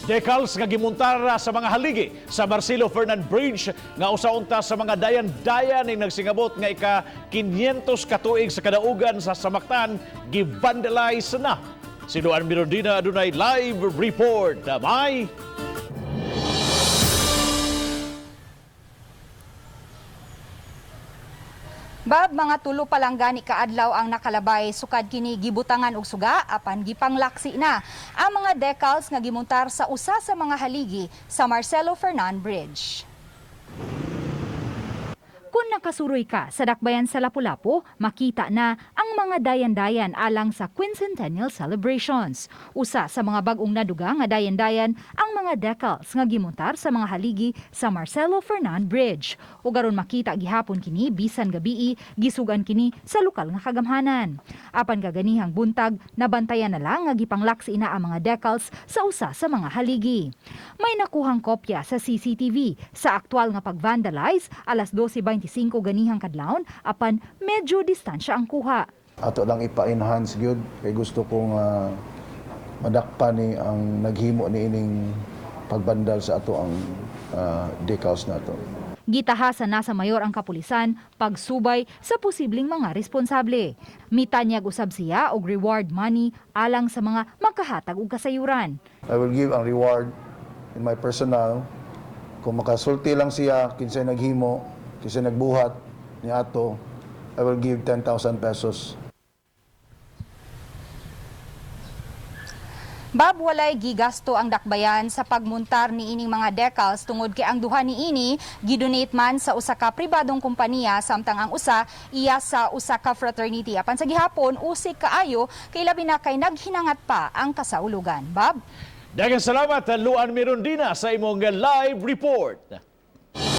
Decals nga gimuntar sa mga haligi sa Marcelo Fernan Bridge nga usa unta sa mga dayan-dayan ning nagsingabot nga ika 500 katuig sa kadaugan sa Samaktan givandalize na. Si Luan Mirondina adunay live report. May Bab, mga 3 pa lang gani kaadlaw ang nakalabay sukad kini gibutangan og suga apan gipanglaksi na ang mga decals nga gimuntar sa usa sa mga haligi sa Marcelo Fernan Bridge. Kung nakasuroy ka sa dakbayan sa Lapu-Lapu, makita na ang mga dayan-dayan alang sa Quincentennial celebrations. Usa sa mga bag-ong naduga nga dayan-dayan ang mga decals nga gimontar sa mga haligi sa Marcelo Fernan Bridge. Ug aron makita gihapon kini bisan gabii, gisugan kini sa lokal nga kagamhanan. Apan kaganihang buntag, nabantayan na lang nga gipanglaksi na ang mga decals sa usa sa mga haligi. May nakuhang kopya sa CCTV sa aktwal nga pag-vandalize alas 12:25 ganihang kadlawon apan medyo distansya ang kuha. Ato lang ipa-enhance gyud kay gusto kong madakpan ni ang naghimo ni ining pagbandal sa ato ang decals nato. Gitahasan na sa mayor ang kapulisan pagsubay sa posibleng mga responsable. Mitanyag usab siya og reward money alang sa mga makahatag og kasayuran. I will give ang reward in my personal kung makasulti lang siya kinsay naghimo, kinsay nagbuhat ni ato, I will give 10,000 pesos. Bab, walay gigasto ang dakbayan sa pagmuntar ni ining mga decals tungod kay ang duha ni ini gidonate man sa usa ka pribadong kompanya samtang ang usa iya sa usa ka fraternity. Apan sa gihapon usik kaayo kay labi na kay naghinangat pa ang kasaulugan. Bab. Daghang salamat, Luan Mirondina, sa imong live report.